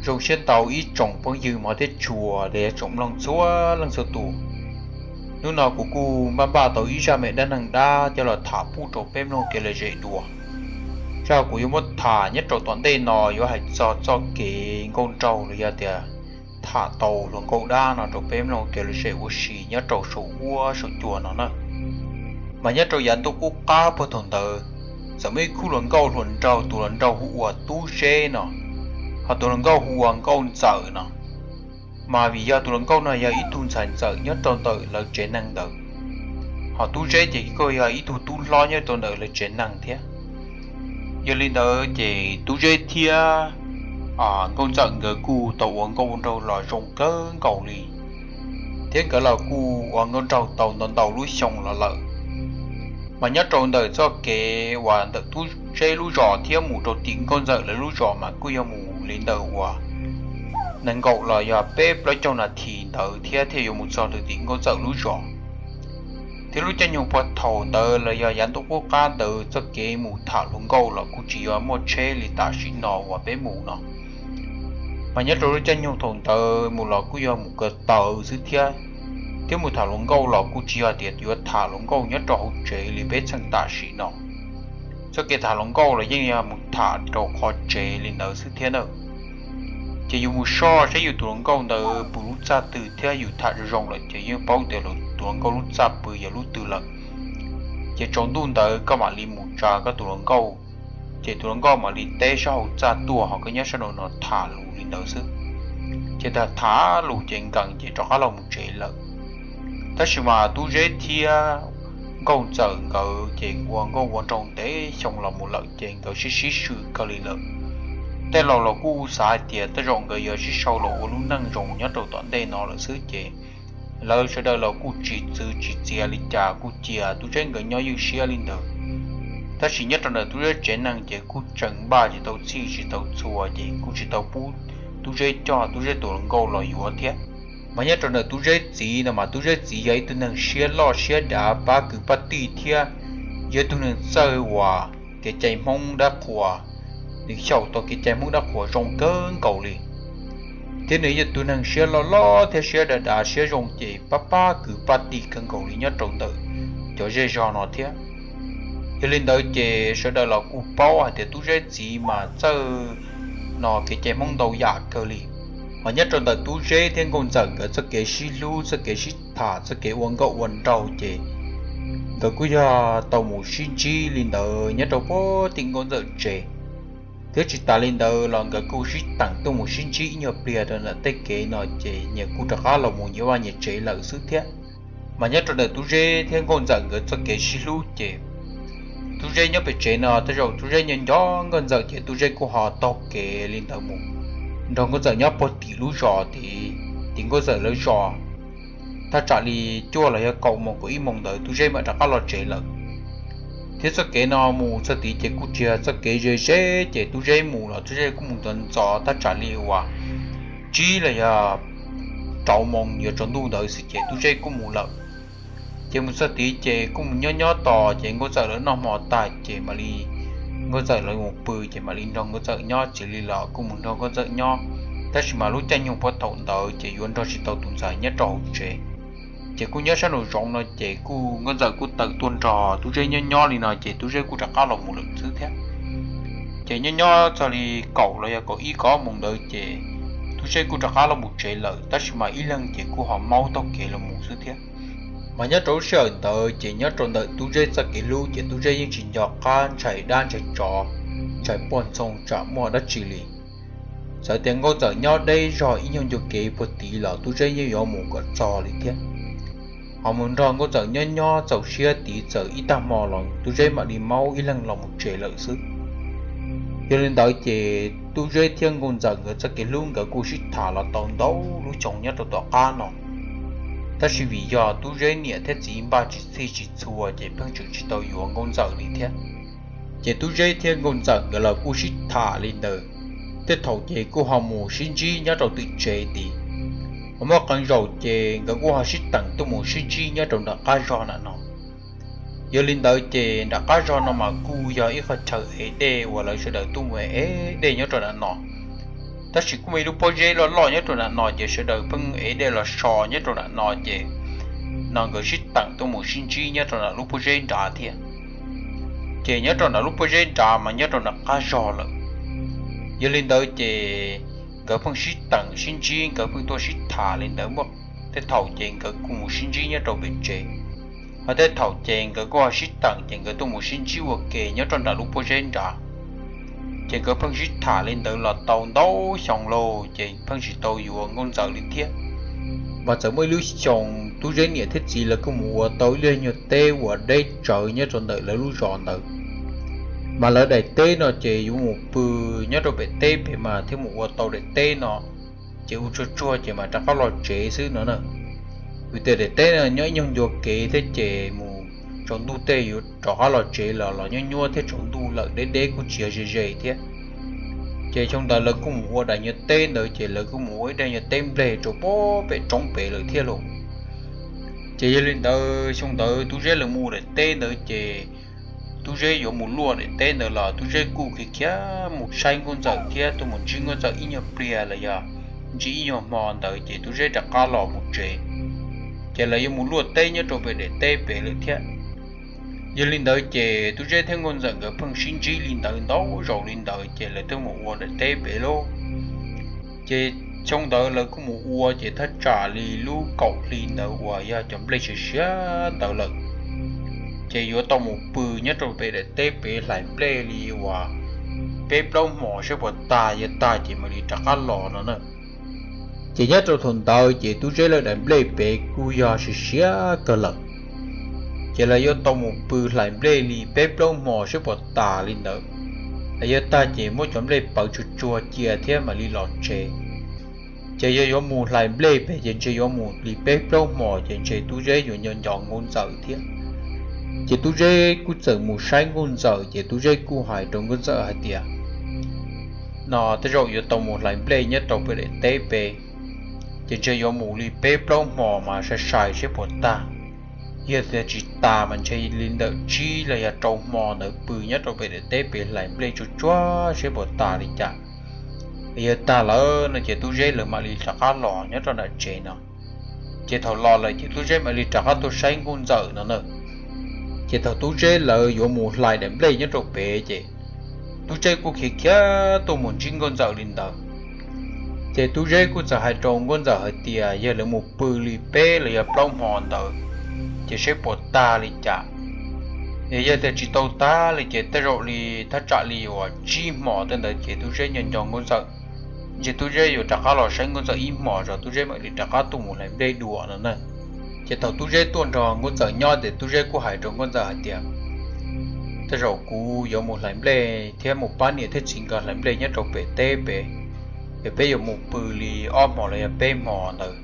Zoo siab ntau ib tsoom phooj ywg hmov thiab tshua los yog tsoom mloog txhua leej txhua tus. Hnub no kuv kuj npaj npaj tau ib zaj me dab neeg dab coj los tham pub rau peb mloog kev lom zem dua. Zaj kuv yuav muab tham nyob rau tom ntej no yuav hais txog txoj kev nkauj nraug los yog tias tham tau hluas nkauj dab no rau peb mloog kev lom zem ua si nyob rau saum huab saum cua no na. Mas nyob rau yav ntuj qub qab puag thaum ntawd, txawm muaj ib khub hluas nkauj hluas nraug, tus hluas nraug hu ua Tub Zeb no, ho tus hluas nkauj hu ua Nkauj Ntxawm no. Mas vim yog tus hluas nkauj no yog ib tug ntxhais ntxawm nyob rau ntawm lawv tsev neeg ntawd, ho Tub Zeb ces kuj yog ib tug tub hlob nyob rau ntawm lawv tsev neeg thiab. Yog li ntawd ces Tub Zeb thiab Nkauj Ntxawm nkawd kuj tau ua nkauj ua nraug los zoo kawg nkaus li, thiab nkawd los kuj ua nkauj nraug tau ntau ntau lub xyoo los lawm. Mas nyob rau ntawm txoj kev uas ntawm Tub Zeb lub zos thiab mus rau tim Nkauj Ntxawm lawv lub zos mas kuj yog mus li ntawm uas nees nkaum los yog peb plaub caug nas this ntawd thiab thiaj yuav mus txog rau tim Nkauj Ntxawm lub zos. Thiab lub caij nyoog puag thaum ntawd los yog yav ntuj qub qab ntawd txoj kev mus tham hluas nkauj los kuj tsis yog muaj tsheb li tam sim no uas peb mus no. Mas nyob rau lub caij nyoog thaum ntawd mus los kuj yog mus ko taw xwb thiab, thiab mus tham hluas nkauj los kuj tsis yog tias yuav tham hluas nkauj nyob rau hauv tsev li peb txheej tam sim no. Txoj kev tham hluas nkauj los yeej yog mus tham rau qhov tsev li ntawd xwb thiab na. Ces yus mus soj saib yus tus hluas nkauj ntawd puas lub txaj twg thiab yus tham zoo zoo lawm ces yeej paub tias tus hluas nkauj lub txaj pw yog lub twg lawm. Ces tsaus ntuj ntawd koj mam li mus tsa koj tus hluas nkauj, ces tus hluas nkauj mam li teb sab hauv txaj tuaj ho koj nyob sab nraum no tham lus li ntawd xwb. Ces tham tham lus ces nkees ces rov qab los mus tsev lawm. Tab sis mas Tub Zeb thiab Nkauj Ntxawm nkawd ces ua nkauj ua nraug ntev xyoo los mus lawm ces nkawd sib sib swm kawg li lawm. Tej laus los kuj xav hais tias tej zaum nkawd yuav sib sau los ua lub neej zoo nyob rau tom ntej no lawm xwb ces lawv sawv daws los kuj tsis txwv tsis txiav li cas kuj cia Tub Zeb nkawd nyob ywj siab li ntawd. Tab sis nyob rau ntawm Tub Zeb tsev neeg ces kuj tseem npaj tsis tau txhij tsis tau txhua ces kuj tsis tau pub Tub Zeb coj Tub Zeb tus hluas nkauj los yuav thiab. Mas nyob rau ntawm Tub Zeb txiv no mas Tub Zeb txiv yog ib tug neeg siab loj siab dav pab kwv pab tij thiab yog ib tug neeg txawj uas kev cai Hmoob dab qhuas, nws xyaum tau kev cai Hmoob dab qhuas zoo kawg nkaus li. Thiab nws yog tus neeg siab loj loj thiab siab dav dav siab zoo ces pab pab kwv pab tij kawg nkaus li nyob rau ntawm cov zej zog no thiab. Yog li ntawd ces sawv daws los kuj paub hais tias Tub Zeb txiv mas txawj no kev cai Hmoob ntau yam kawg li. Ho nyob rau ntawm Tub Zeb thiab Nkauj Ntxawm nkawd txoj kev sib hlub, txoj kev sib tham, txoj kev ua nkauj ua nraug ces nkawd kuj yog tau mus sib ntsib li ntawd nyob rau puag tim Nkauj Ntxawm tsev. Thiab tsis tas li ntawd los nkawd kuj sib teem tuaj mus sib ntsib ib nyuag pliag rau ntawm tej kev no ces nyias kuj rov qab los mus nyias vaj nyias tsev lawm xwb thiab. Mas nyob rau ntawm Tub Zeb thiab Nkauj Ntxawm nkawd txoj kev sib hlub ces Tub Zeb nyob pem tsev no tej zaum Tub Zeb nco nco Nkauj Ntxawm ces Tub Zeb kuj ho taug kev li ntawd mus nrog Nkauj Ntxawm nyob puag tim lub zos tid, tim Nkauj Ntxawm lawv zos. Thaj tsam li cuaj los yog kaum moos kaum ib moos ntawd Tub Zeb mam rov qab los tsev lawm. Thiab txoj kev no mus txog tid ces kuj tsis yog txoj kev ze ze ces Tub Zeb mus los Tub Zeb kuj mus ntxov ntxov thaj tsam li uas tsib los yog rau moos yuav tsaus ntuj ntawd xwb ces Tub Zeb kuj mus lawm. Ces mus txog tid ces kuj mus nyob nyob tos ces Nkauj Ntxawm lawv noj hmo tag ces mam li Nkauj Ntxawm lawv mus pw ces mam li nrog Nkauj Ntxawm nyob, tsis li los kuj mus nrog Nkauj Ntxawm nyob. Tab sis mas lub caij nyoog puag thaum ntawd ces yuav nrog tsis tau tus ntxhais nyob rau hauv tsev, ces kuj nyob sab nraum zoov no ces kuj Nkauj Ntxawm kuj tawm tuaj nrog Tub Zeb nyob nyob li no ces Tub Zeb kuj rov qab los mus lawm xwb thiab. Ces nyob nyob txog li kaum los yog kaum ib kaum ob moos ntawd ces Tub Zeb kuj rov qab los mus tsev lawm, tab sis mas ib leeg ces kuj ho maub taug kev los mus xwb thiab. Mas nyob rau lub sij hawm ntawd ces nyob rau ntawm Tub Zeb txoj kev hlub ces Tub Zeb yeej tsis nco qab ntshai dab ntshai tsov, ntshai poj ntxoog tsam muaj dab tsi li. Txawm tias Nkauj Ntxawm nyob deb zog ib nyuag ncua kev puag tid los Tub Zeb yeej yuav mus kom txog li thiab. Ho mus nrog Nkauj Ntxawm nyob nyob txaus siab tid txawm ib tag hmo los Tub Zeb mam li maub ib leeg los mus tsev lawm xwb. Yog li ntawd ces Tub Zeb thiab Nkauj Ntxawm nkawd txoj kev hlub nkawd kuj sib tham los tau ntau lub xyoo nyob rau tom qab no. Tab sis vim yog Tub Zeb niam thiab txiv npaj tsis txhij tsis txhua ces pheej tseem tsis tau yuav Nkauj Ntxawm li thiab. Ces Tub Zeb thiab Nkauj Ntxawm nkawd los kuj sib tham li ntawd, tej thaum ces kuj ho mus sib ntsib nyob rau tim tsev tid. Ho muaj qee zaum ces nkawd kuj ho sib teem tuaj mus sib ntsib nyob rau nram qab zog nram no. Yog li ntawd ces nram qab zog no mas kuj yog ib qhov chaw ev dej uas lawv sawv daws tuaj mus ev dej nyob rau nram no. Tab sis kuj muaj ib lub pob zeb loj loj nyob rau nram no ces sawv daws pheej ev dej los so nyob rau nram no ces no nkawd sib teem tuaj mus sib ntsib nyob rau nram lub pob zeb nrad thiab. Ces nyob rau nram lub pob zeb nrad mas nyob rau nram qab zog lawm. Yog li ntawd ces nkawd pheej sib teem sib ntsib, nkawd pheej tuaj sib tham li ntawd muaj tej thaum ces nkawd kuj mus sib ntsib nyob rau pem tsev, ho tej thaum ces nkawd kuj ho sib teem ces nkawd tuaj mus sib ntsib ua ke nyob rau nram lub pob zeb nrad. Ces nkawd pheej sib tham li ntawd los tau ntau xyoo lauj ces pheej tsis tau yuav nkauj ntxawm li thiab. Mas txawm muaj ib lub xyoo Tub Zeb niam thiab txiv lawv kuj mus ua tau ib lub nyuag teb uas deb tsawv nyob rau ntawm lawv lub zos ntawd. Mas lawv daim teb no ces yuav mus pw nyob rau pem teb pem mas thiaj mus ua tau daim teb no, ces ua tsuag tsuag ces mam rov qab los tsev xwb no na. Vim tias daim teb no nyob ib nyuag ncua kev thiab ces mus tsaus ntuj tej yuav rov qab los tsev los los nyuab nyuab thiab tsaus ntuj lawm deb deb kuj tsis yog ze ze thiab. Ces xyoo ntawd lawv kuj mus ua daim nyuag teb ntawd ces lawv kuj mus ua ib daim nyuag teb nplej rau pem roob pem lawm thiab lauj. Ces yog li ntawd xyoo ntawd Tub Zeb lawv mus ua daim teb ntawd ces Tub Zeb yuav mus luaj daim teb ntawd los Tub Zeb kuj khiav khiav mus saib nkauj ntxawm thiab tuaj mus ntsib nkauj ntxawm ib nyuag pliag los yog ntsib ib nyuag hmo ntawd ces Tub Zeb rov qab los mus tsev. Ces lawv yuav mus luaj teb nyob rau pem daim teb pem lawm thiab. Yog li ntawd ces Tub Zeb thiab nkauj ntxawm nkawd pheej sib ntsib li ntawd ntau zaus li ntawd ces lawv twb mus ua daim teb pem lauj. Ces xyoo ntawd lawv kuj mus ua ces thaj tsam li lub kaum hli ntawd uas yog cov nplej siav siav ntawd lawm, ces yuav tau mus pw nyob rau pem daim teb pem hlais nplej li uas peb plaub hmos saib puas tag, yog tag ces mam li rov qab los no na. Ces nyob rau thaum ntawd ces Tub Zeb lawv daim nplej pem kuj yog siav siav kawg lawm, ces lawv yuav tau mus pw hlais nplej li peb plaub hmos saib puas tas li ntawd. Yog tag ces muab cov nplej pawv tsuag tsuag cia thiab mam li los tsev. Ces yog yuav mus hlais nplej pem ces ntshe yuav mus li peb plaub hmos ces ntshe Tub Zeb yuav nco nco nkauj ntxawm thiab. Ces Tub Zeb kuj txawm mus saib nkauj ntxawm ces Tub Zeb kuj hais rau nkauj ntxawm hais tias, no tej zaum yuav tau mus hlais nplej nyob rau pem daim teb pem, ces ntshe yuav mus li peb plaub hmos mas sai sai saib puas tag. Yog tias tsis tas mas ntshe li ntawm tsib los yog rau hmo ntawd pw nyob rau pem daim teb pem hlais nplej tsuag tsuag saib puas tas li cas. Yog tag lawm no ces Tub Zeb lawv mam li rov qab los nyob rau nram tsev no. Ces thaum los lawm ces Tub Zeb mam li rov qab tuaj saib nkauj ntxawm no na. Ces thaum Tub Zeb lawv yuav mus hlais daim nplej nyob rau pem ces Tub Zeb kuj khiav khiav tuaj mus ntsib nkauj ntxawm li ntawd. Ces Tub Zeb kuj txawm hais rau nkauj ntxawm hais tias yog lawv mus pw li peb los yog plaub hmo ntawd ces saib puas tag li cas. Yog tias tsis tau tag li ces tej zaum li thaj tsam li uas tsib hmos tej ntawd ces Tub Zeb nco nco nkauj ntxawm, ntshe Tub Zeb yuav rov qab los saib nkauj ntxawm ib hmos tso Tub Zeb mam li rov qab tuaj mus hlais nplej dua no na. Ces thaum Tub Zeb tuaj nrog nkauj ntxawm nyob ces Tub Zeb kuj hais rau nkauj ntxawm hais tias, tej zaum kuv yuav mus hlais nplej thiab mus pab niam thiab txiv nkawd hlais nplej nyob rau pem teb pem, es peb yuav mus pw li ob hmos los yog peb hmos ntawd,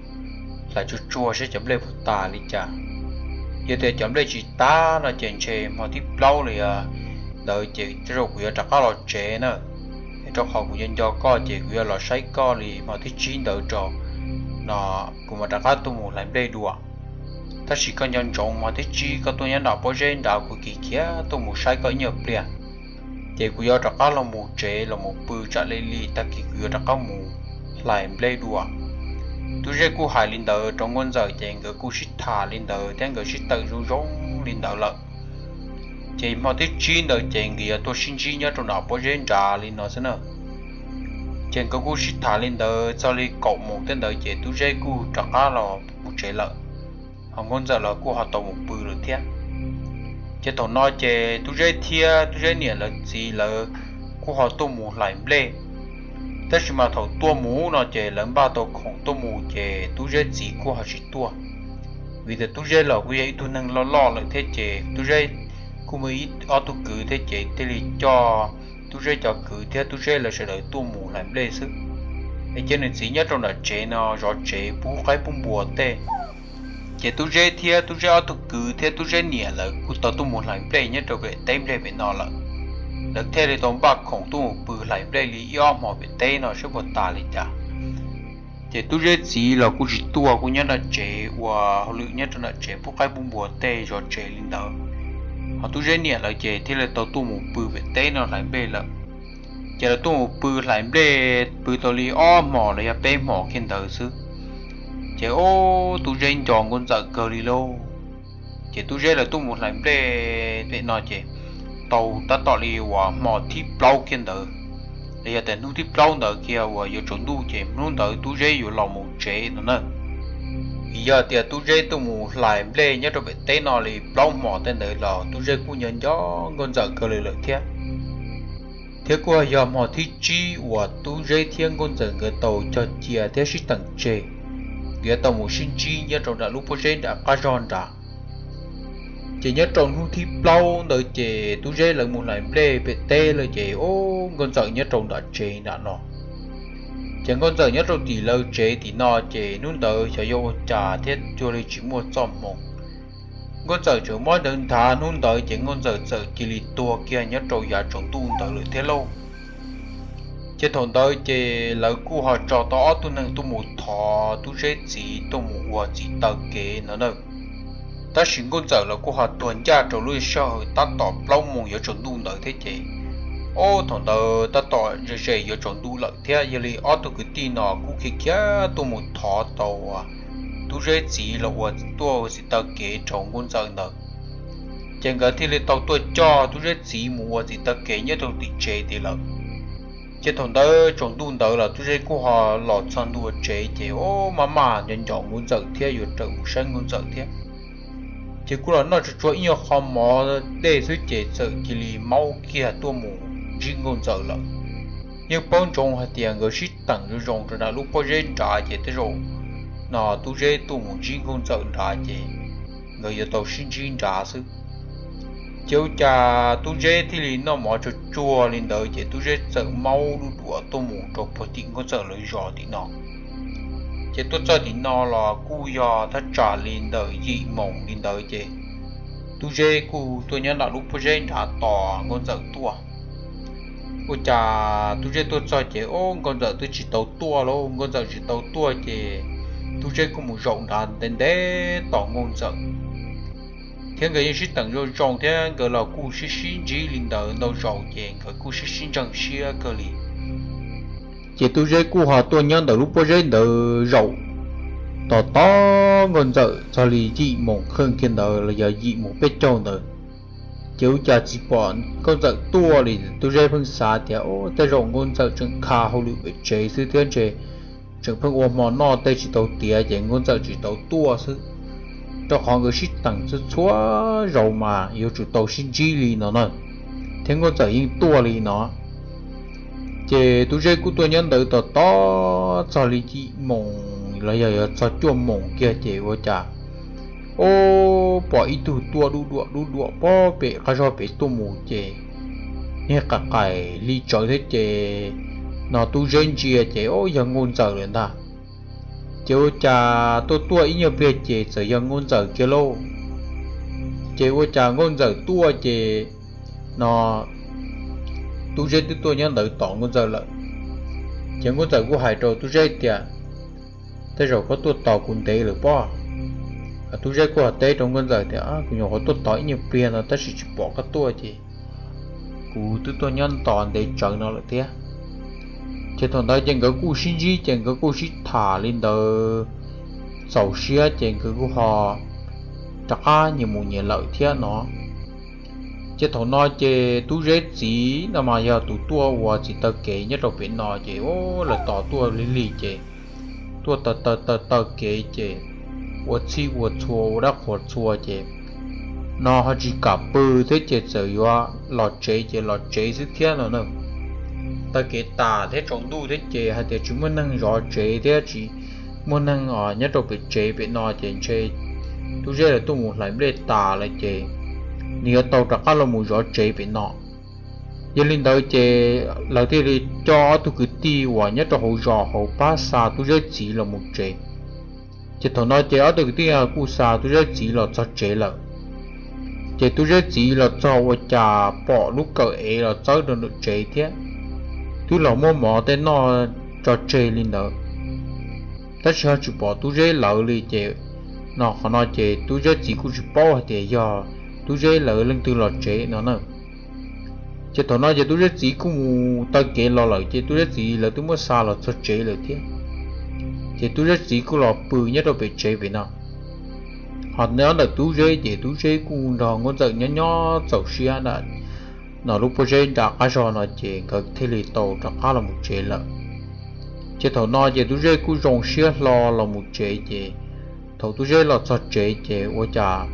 hlais tsuag tsuag saib cov nplej puas tas li cas. Yog tias cov nplej tsis tas no ces ntshe hmo thib plaub los yog ntawd ces tej zaum kuv yuav rov qab los tsev na. Es rau qhov kuv nco nco koj ces kuv yuav los saib koj li hmo thib tsib ntawd tso, no kuv mam rov qab tuaj mus hlais nplej dua. Tab sis koj nco ntsoov hmo thib tsib koj tuaj nyob nram pob zeb nrad kuv khiav khiav tuaj mus saib koj ib nyuag pliag, ces kuv yuav rov qab los mus tsev los mus pw tsam li li tag kis kuv yuav rov qab mus hlais nplej dua. Tub Zeb kuj hais li ntawd rau nkauj ntxawm ces nkawd kuj sib tham li ntawd thiab nkawd sib tawm zoo zoo li ntawd lawm. Ces hmo thib tsib ntawd ces nkawd yuav tuaj sib ntsib nyob rau nram pob zeb nrad li no xwb na. Ces nkawd kuj sib tham li ntawd txog li kaum moos tej ntawd ces Tub Zeb kuj rov qab los mus tsev lawm, ho nkauj ntxawm los kuj ho tau mus pw lawm thiab. Ces thaum no ces Tub Zeb thiab Tub Zeb niam lawv txiv lawv kuj ho tuaj mus hlais nplej. Tab sis mas thaum tuaj mus no ces lawv npaj tau khoom tuaj mus ces Tub Zeb txiv kuj ho tsis tuaj, vim tias Tub Zeb los kuj yog ib tug neeg loj loj lawm thiab ces Tub Zeb kuj muaj ib ob tug kwv thiab ces thiaj li coj Tub Zeb cov kwv thiab Tub Zeb lawv sawv daws tuaj mus hlais nplej xwb. Es cia nws txiv nyob rau nram tsev no zov tsev pub qaib pub npua tej. Ces Tub Zeb thiab Tub Zeb ob tug kwv thiab Tub Zeb niam lawv kuj tau tuaj mus hlais nplej nyob rau pem teb nplej pem no lawm. Lawv thiaj li tau npaj khoom tuaj mus pw hlais nplej li ib ob hmos pem teb no saib puas tas li cas. Ces Tub Zeb txiv los kuj tsis tuaj, kuj nyob nram tsev ua hauj lwm nyob rau nram tsev pub qaib pub npua tej zov tsev li ntawd. Ho Tub Zeb niam lawv ces thiaj li tau tuaj mus pw pem teb no hlais nplej lawm. Ces lawv tuaj mus pw hlais nplej pw tau li ob hmos los yog peb hmos kiag ntawd xwb, ces ub, Tub Zeb nco Nkauj Ntxawm kawg li lauj. Ces Tub Zeb lawv tuaj mus hlais nplej tej no ces tau tab tom li uas hmo thib plaub kiag ntawd, los yog tias hnub thib plaub ntawd kiag uas yuav tsaus ntuj ces hnub ntawd Tub Zeb yuav los mus tsev no na. Vim yog tias Tub Zeb tuaj mus hlais nplej nyob rau pem teb no li plaub hmos tej ntawd los Tub Zeb kuj nco nco Nkauj Ntxawm kawg li lawm thiab. Thiab kuj yog hmo thib tsib uas Tub Zeb thiab Nkauj Ntxawm nkawd tau cog cia thiab sib teem tseg, yuav tau mus sib ntsib nyob rau nram lub pob zeb nram qab zog nrad. Ces nyob rau hnub thib plaub ntawd ces Tub Zeb lawv mus hlais nplej pem teb lawm ces ub, Nkauj Ntxawm nyob rau nram tsev nram no. Ces Nkauj Ntxawm nyob rau tim lawv tsev tim no ces hnub ntawd xyov yog ua cas thiab cuag li tsis muaj txoj hmoo, Nkauj Ntxawm tseem mob ntawd nthav, hnub ntawd ces Nkauj Ntxawm txawm cia li tuag kiag nyob rau yav tsaus ntuj ntawd lawm thiab lauj. Ces thaum ntawd ces lawv kuj ho tso tau ob tug neeg tuaj mus thov Tub Zeb txiv tuaj mus ua txiv taw kev no na. Tab sis Nkauj Ntxawm los kuj ho tuag ncaj rau lub sij hawm tab tom plaub moos yuav tsaus ntuj ntawd thiab ces, ub, thaum ntawd tab tom ze ze yuav tsaus ntuj lawm thiab, yog li ob tug kwv tij no kuj khiav khiav tuaj mus thov tau Tub Zeb txiv los ua, tuaj ua txiv taw kev rau Nkauj Ntxawm ntawd. Ces nkawd thiaj li tau tuaj coj Tub Zeb txiv mus ua txiv taw kev nyob rau tim tsev tid lawm. Ces thaum ntawd tsaus ntuj ntawd los Tub Zeb kuj ho los txog ntua tsev ces ub, maj maj nco nco Nkauj Ntxawm thiab yuav raws mus saib Nkauj Ntxawm thiab. Ces kuj los noj tsuag tsuag ib nyuag qho mov dej xwb ces txawm cia li maub kiag tuaj mus ntsib Nkauj Ntxawm lawm. Yeej paub ntsoov hais tias nkawd sib teem zoo zoo rau nram lub pob zeb nrad ces tej zaum no Tub Zeb tuaj mus ntsib Nkauj Ntxawm nrad ces nkawd yuav tau sib ntsib nrad xwb. Ces ua cas Tub Zeb thiaj li noj mov tsuag tsuag li ntawd ces Tub Zeb txawm maub duj duam tuaj mus rau puag tim Nkauj Ntxawm lawv zos tim no. Ces tuaj txog tim no los kuj yog thaj tsam li ntawm yim moos li ntawd ces Tub Zeb kuj tuaj nyob nram lub pob zeb nrad tos Nkauj Ntxawm tuaj. Ua cas Tub Zeb tuaj txog ces ub, Nkauj Ntxawm twb tsis tau tuaj lauj, Nkauj Ntxawm tsis tau tuaj ces Tub Zeb kuj mus zaum nrad ntev ntev tos Nkauj Ntxawm. Thiab nkawd yeej sib teem zoo zoo thiab nkawd los kuj sib sib ntsib li ntawd ntau zaus ces nkawd kuj sib sib ntseeg siab kawg li. Ces Tub Zeb kuj ho tuaj nyob ntawm lub pob zeb ntawd zaum tos tos Nkauj Ntxawm txog li yim moos kheej kiag ntawd los yog yim moos peb caug ntawd. Ces ua cas tsis pom Nkauj Ntxawm tuaj li, Tub Zeb pheej xav tias, ub, tej zaum Nkauj Ntxawm tseem kha hauj lwm pem tsev xwb thiab ntshe tseem pheej ua hmo noj tej tsis tau tiav ces Nkauj Ntxawm tsis tau tuaj xwb. Rau qhov nkawd sib teem txhua txhua zaus mas yuav tsum tau sib ntsib li no na, thiab Nkauj Ntxawm yeej tuaj li no. Ces Tub Zeb kuj tuaj nyob ntawd tos tos txog li yim moos los yog yuav txog cuaj moos kiag ces ua cas, ub, pom ib tug tuaj duj duam duj duam pog pem qab zog pem tuaj mus ces niag qais qais li tsawv thiab ces no Tub Zeb ntsia ces, ub, yog Nkauj Ntxawm lawm ntag. Ces ua cas tuaj tuaj ib nyuag pliag ces txawm yog Nkauj Ntxawm kiag lauj. Ces ua cas Nkauj Ntxawm tuaj ces no Tub Zeb twb tuaj nyob ntawd tos Nkauj Ntxawm lawm. Ces Nkauj Ntxawm kuj hais rau Tub Zeb tias, tej zaum koj tuaj tos kuv ntev lawm pob. Tub Zeb kuj ho teb rau Nkauj Ntxawm tias, kuv nyuam qhuav tuaj tos ib nyuag pliag no tab sis tsis pom koj tuaj ces kuv twb tuaj nyob tos ntev tsawv no lawm thiab. Ces thaum ntawd ces nkawd kuj sib ntsib ces nkawd kuj sib tham li ntawd txaus siab ces nkawd kuj ho rov qab nyias mus nyias lawm thiab no. Ces thaum no ces Tub Zeb txiv no mas yog tus tuaj ua txiv taw kev nyob rau pem no ces, ub, lawv tos tuaj lig lig ces tuaj taw taw taw taw kev ces ua txhij ua txhua ua dab qhuas txhua ces no ho tsis kam pw thiab ces txawm yuav los tsev ces los tsev xwb thiab no na. Taw kev tas thiab tsaus ntuj thiab ces hais tias tsis muaj neeg zov tsev thiab tsis muaj neeg nyob rau pem tsev pem no ces ntshe Tub Zeb lawv tuaj mus hlais nplej tas lawm ces nws yuav tau rov qab los mus zov tsev pem no. Yog li ntawd ces lawv thiaj li coj ob tug kwv tij uas nyob rau hauv zos hauv pab xa Tub Zeb txiv los mus tsev. Ces thaum no ces ob tug kwv tij kuj xa Tub Zeb txiv los txog tsev lawm. Ces Tub Zeb txiv los txog ua cas pom lub kawm ev los txawb rau ntawm tsev thiab twb los muab mov tej noj tso tseg li ntawd, tab sis ho tsis pom Tub Zeb lawv li ces no qhov no ces Tub Zeb txiv kuj tsis paub hais tias yog Tub Zeb lawv leej twg los tsev no na. Ces thaum no ces Tub Zeb txiv kuj mus taw kev los lawm, ces Tub Zeb txiv lawv twb muab xa los txog tsev lawm thiab. Ces Tub Zeb txiv kuj los pw nyob rau pem tsev pem no. Ho nyob ntawm Tub Zeb ces Tub Zeb kuj nrog Nkauj Ntxawm nyob nyob txaus siab nram no lub pob zeb nram qab zog no, ces nkawd thiaj li tau rov qab los mus tsev lawm. Ces thaum no ces Tub Zeb kuj zoo siab hlo los mus tsev, ces thaum Tub Zeb los txog tsev ces ua cas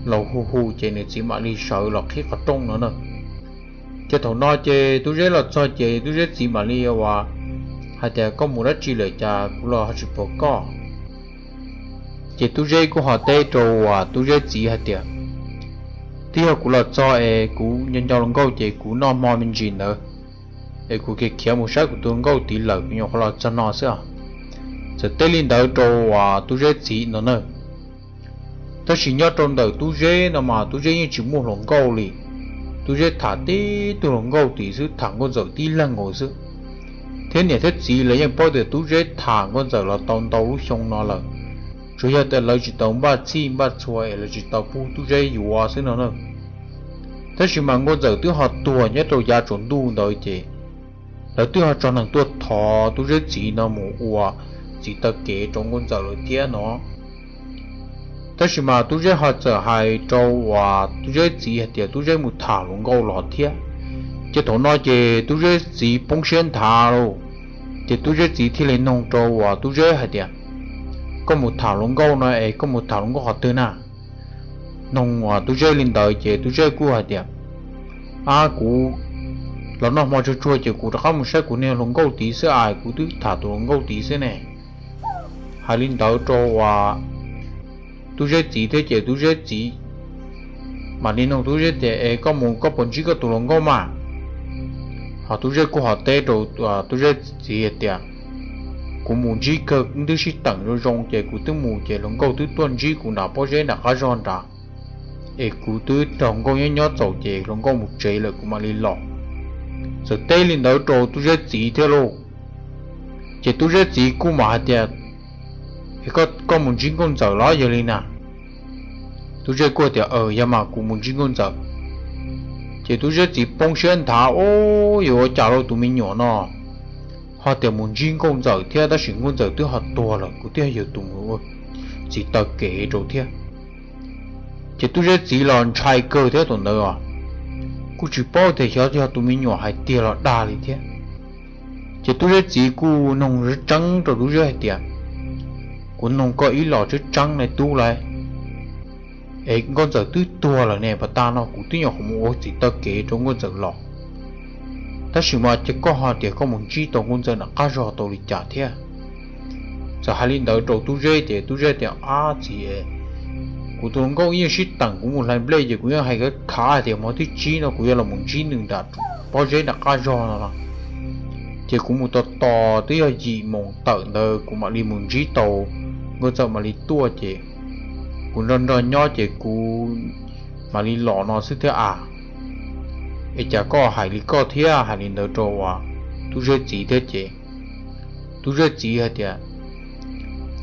los hu hu ces nws txiv mam li sawv los qhib qhov rooj no na. Ces thaum no ces Tub Zeb los txog ces Tub Zeb txiv mam li uas hais tias, Koj mus dab tsi lawm cas kuv los ho tsis pom koj? Ces Tub Zeb kuj ho teb rau uas Tub Zeb txiv hais tias, Twb yog kuv los txog es kuv nco nco hluas nkauj ces kuv noj hmo me ntsis ntawd es kuv khiav khiav mus saib kuv tus hluas nkauj tid lawm, kuv nyuam qhuav los txog no xwb os. Txawm teb li ntawd rau uas Tub Zeb txiv no na. Tab sis nyob rau ntawm Tub Zeb no mas Tub Zeb yeej tsis muaj hluas nkauj li. Tub Zeb tham tib tug hluas nkauj tid xwb, tham Nkauj Ntxawm tib leeg nkaus xwb. Thiab niam thiab txiv lawv yeej paub tias Tub Zeb tham Nkauj Ntxawm los tau ntau lub xyoo no lawm, tsuas yog tias lawv tsis tau npaj txhij npaj txhua es lawv tsis tau pub Tub Zeb yuav xwb no na. Tab sis mas Nkauj Ntxawm twb ho tuag nyob rau yav tsaus ntuj ntawd ces lawv twb ho tso neeg tuaj thov Tub Zeb txiv no mus ua txiv taw kev rau Nkauj Ntxawm lawm thiab no. Tab sis mas Tub Zeb ho txawm hais rau uas Tub Zeb txiv hais tias Tub Zeb mus tham hluas nkauj los thiab. Ces thaum no ces Tub Zeb txiv poob siab nthav lauj. Ces Tub Zeb txiv thiaj li noog rau uas Tub Zeb hais tias, Koj mus tham hluas nkauj no es koj mus tham hluas nkauj qhov twg na? Noog uas Tub Zeb li ntawd ces Tub Zeb kuj hais tias, Ab, kuv los noj hmo tsuag tsuag ces kuv rov qab mus saib kuv niag hluas nkauj tid xwb as, kuv twb tham tus hluas nkauj tid xwb ne. Hais li ntawd rau uas Tub Zeb txiv thiab ces Tub Zeb txiv mam li noog Tub Zeb tias, Es koj mus koj puas ntsib koj tus hluas nkauj mas? Ho Tub Zeb kuj ho teb rau Tub Zeb txiv tias, Kuv mus ntsib kawg, twb sib teem zoo zoo ces kuv twb mus ces hluas nkauj twb tuaj ntsib kuv nram pob zeb nram qab zog nrad, es kuv twb nrog nkauj nyob nyob txaus ces hluas nkauj mus tsev lawm kuv mam li los. Txawm teb li ntawd rau Tub Zeb txiv thiab lauj. Ces Tub Zeb txiv kuj mam hais tias, Es koj mus ntsib Nkauj Ntxawm los yog li na? Tub Zeb kuj tias, Yog mas, kuv mus ntsib Nkauj Ntxawm. Ces Tub Zeb txiv poob siab nthav, Ub, yuav ua cas lauj, tus me nyuam no ho tias mus ntsib Nkauj Ntxawm thiab, tab sis Nkauj Ntxawm twb ho tuag lawm, kuv twb yog tus mus ua txiv taw kev rau thiab. Ces Tub Zeb txiv los ntshai kawg thiab thaum ntawd os, kuj tsis paub tias xyov yog tus me nyuam hais tiag los dag li thiab. Ces Tub Zeb txiv kuj noog tseeb tseeb rau Tub Zeb hais tias, Kuv noog koj ib los tseeb tseeb ne Tub lauj, es Nkauj Ntxawm twb tuag lawm ne, pas tag no kuv twb nyuam qhuav mus ua txiv taw kev rau Nkauj Ntxawm los, tab sis mas ces koj ho tias koj mus ntsib tau Nkauj Ntxawm nram qab zog tau li cas thiab? Txawm hais li ntawd rau Tub Zeb ces Tub Zeb tias, Ab txiv, kuv tus hluas nkauj yeej sib teem, kuv mus hlais nplej ces kuv yeej hais khav khav tias hmo thib tsib no kuv yuav los mus ntsib nws nram pob zeb nram qab zog no los, ces kuv mus tos tos twb yog yim moos tawm ntawd kuv mam li mus ntsib tau Nkauj Ntxawm mam li tuaj ces kuv nrog nrog nyob ces kuv mam li los no xwb thiab as. Es cas koj hais li koj thiab? Hais li ntawd rau uas Tub Zeb txiv thiab ces Tub Zeb txiv hais tias,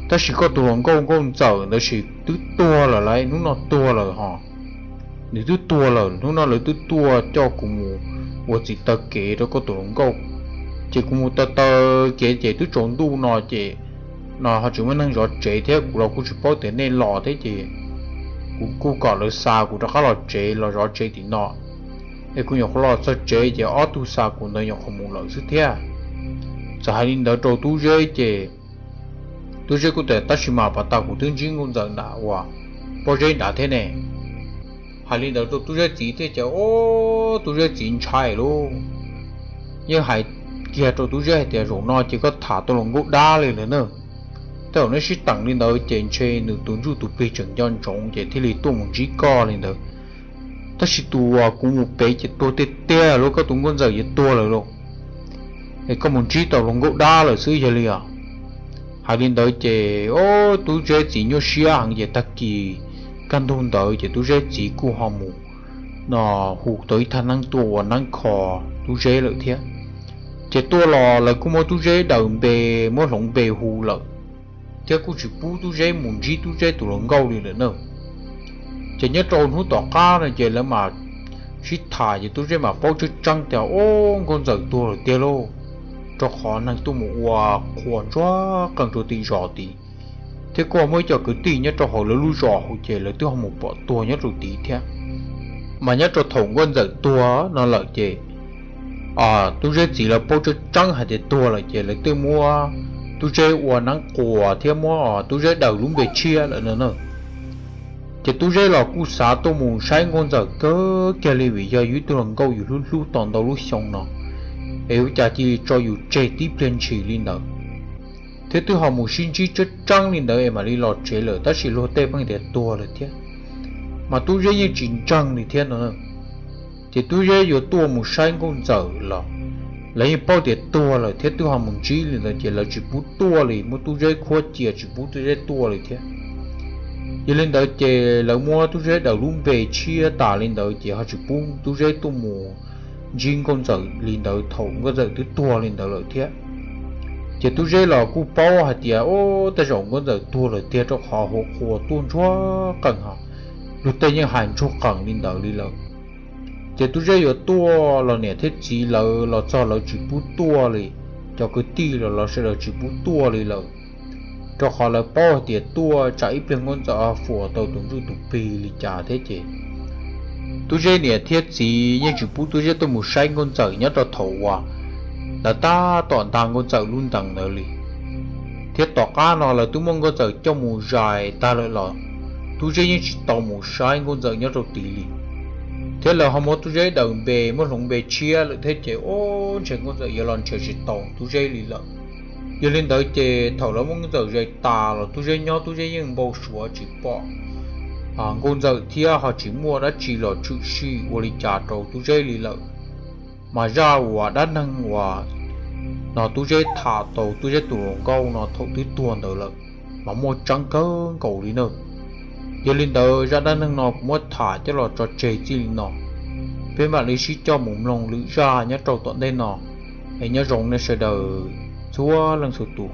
Tab sis koj tus hluas nkauj Nkauj Ntxawm ntawd sis twb tuag lawm lauj, hnub no tuag lawm hos. Nws twb tuag lawm, hnub no lawv twb tuaj coj kuv mus ua txiv taw kev rau koj tus hluas nkauj. Ces kuv mus taw taw kev ces twb tsaus ntuj no ces no ho tsis muaj neeg zov tsev thiab kuv los kuj tsis paub tias nej los thiab ces kuv kuj kom lawv xa kuv rov qab los tsev, los zov tsev tim no. Es kuv nyuam qhuav los txog tsev ces ob tug xa kuv ntawd nyuam qhuav mus lawm xwb thiab. Txawm hais li ntawd rau Tub Zeb ces Tub Zeb kuj tias, Tab sis mas pas tas kuv twb ntsib Nkauj Ntxawm nram uas pob zeb nrad thiab ne. Hais li ntawd rau Tub Zeb txiv thiab ces, o, Tub Zeb txiv ntshai lauj. Yeej hais kiag rau Tub Zeb hais tias, Zaum no ces koj tham tau hluas nkauj dab li lawm na. Tej zaum neb sib teem li ntawd ces ntshe nws tus ntsuj tus plig tseem nco ntsoov ces thiaj li tuaj mus ntsib koj li ntawd. Tab sis tus uas kuv mus pem ces tuag tiag tiag lauj, koj tus Nkauj Ntxawm yuav tuag lawm lauj. Es koj mus ntsib tau hluas nkauj dab lawm xwb yog li os. Hais li ntawd ces, o, Tub Zeb txiv nyuaj siab heev ces tag kis kaj ntug ntawd ces Tub Zeb txiv kuj ho mus no hu tau ib thaj neeb tuaj ua neeb kho Tub Zeb lawm thiab. Ces tuaj los lawv kuj muab Tub Zeb daws npe, muab hloov npe hu lawm, thiab kuj tsis pub Tub Zeb mus ntsib Tub Zeb tus hluas nkauj li lawm na. Ces nyob rau hnub tom qab no ces lawv mam sib tham ces Tub Zeb mam paub tseeb tseeb tias, Ob, Nkauj Ntxawm tuag lawm tiag lauj, rau qhov neeg tuaj mus ua qhua ntsuag qees rau tim zos tid, thiab kuj muaj ib co kwv tij nyob rau hauv lawv lub zos hauv ces lawv twb ho mus pom tuag nyob rau tid thiab. Mas nyob rau thaum Nkauj Ntxawm tuag no lawm ces Tub Zeb txiv lawv paub tseeb tseeb hais tias tuag lawm ces lawv twb muab Tub Zeb ua neeb quas thiab muab Tub Zeb daws lub npe tshiab lawm no na. Ces Tub Zeb los kuj xav tuaj mus saib Nkauj Ntxawm kawg kiag li vim yog yus ib tug hluas nkauj yus hlub hlub tau ntau lub xyoo no, es ua cas cia li tso yus tseg tib pliag ntshis li ntawd. Thiab twb ho mus sib ntsib tseeb tseeb li ntawd es mam li los tsev lawm tab sis luag tej pheej tias tuag lawm thiab, mas Tub Zeb yeej tsis ntseeg li thiab no. Ces Tub Zeb yuav tuaj mus saib Nkauj Ntxawm los lawv yeej paub tias tuag lawm thiab twb ho mus ntsib li ntawd ces lawv tsis pub tuaj li, muab Tub Zeb khuab cia tsis pub Tub Zeb tuaj li thiab. Yog li ntawd ces lawv muab Tub Zeb daws lub npe tshiab tas li ntawd ces ho tsis pub Tub Zeb tuaj mus ntsib Nkauj Ntxawm li ntawd thaum Nkauj Ntxawm twb tuag li ntawd lawm thiab. Ces Tub Zeb los kuj paub hais tias, Ob, tej zaum Nkauj Ntxawm tuag lawm tiag rau qhov hauv qhua tuaj ntsuag qees ho luag tej yeej hais ntsuag qees li ntawd li lawm. Ces Tub Zeb yuav tuaj los niam thiab txiv lawv los txog lawv tsis pub tuaj li, cov kwv tij los los sawv daws tsis pub tuaj li lawm, rau qhov lawv paub hais tias tuaj tsam ib pliag Nkauj Ntxawm ho fuam tau tus ntsuj tus plig li cas thiab ces Tub Zeb niam thiab txiv yeej tsis pub Tub Zeb tuaj mus saib Nkauj Ntxawm nyob rau thaum uas lawv tab tom nta Nkauj Ntxawm lub ntees ntawd li. Thiab tom qab no lawv twb muab Nkauj Ntxawm coj mus zais tag lawm los Tub Zeb yeej tsis tau mus saib Nkauj Ntxawm nyob rau tid li. Thiab lawv ho muab Tub Zeb daws npe muab hloov npe tshiab lawm thiab ces, Ob, ntshe Nkauj Ntxawm yuav los nrhiav tsis tau Tub Zeb li lawm. Yog li ntawd ces thaum lawv muab Nkauj Ntxawm zais tas los Tub Zeb nyob Tub Zeb yeej npau suav tsis pom Nkauj Ntxawm thiab ho tsis muaj dab tsi los tshwm sim ua li cas rau Tub Zeb li lawm. Mas zaj uas dab neeg uas no Tub Zeb tham tau Tub Zeb tus hluas nkauj no thaum twb tuag ntawd lawm mas muaj tseeb kawg nkaus li na. Yog li ntawd zaj dab neeg no kuv muab tham coj los tso tseg txij li no, peb mam li sib coj mus mloog lwm zaj nyob rau tom ntej no. Es nyob zoo nej sawv daws txhua leej txhua tus.